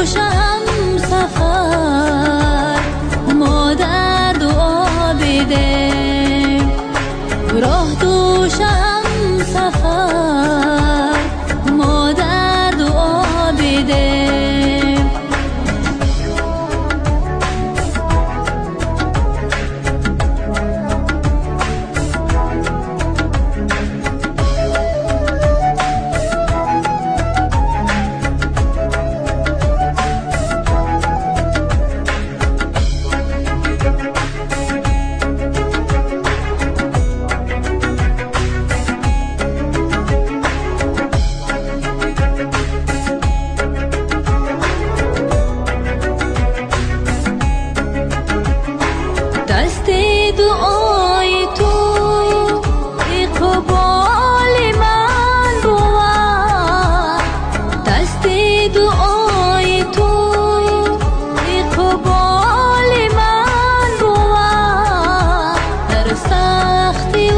دوشم سفر مادر دعا بده راه دوشم سفر مادر دعا بده. دست دعای تو اقبال من بود، دست دعای تو اقبال من بود، در سختی و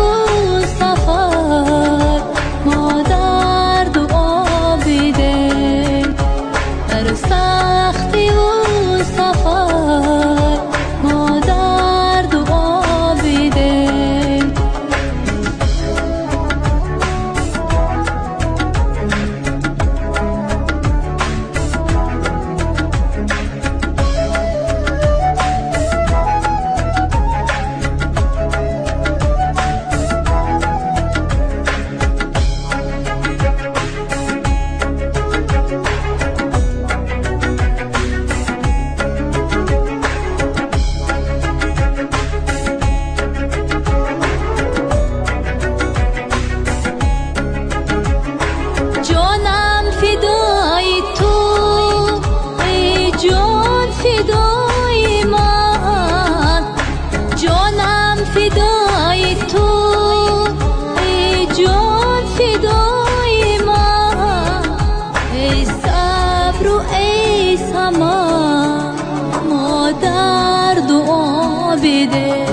سفر مادر دعا بده، در سختی و سفر مادر دعا بده. جانم فدای تو ای جان فدای من، جانم فدای تو ای جان فدای من، ای صبر و ای سما مادر دعا بده.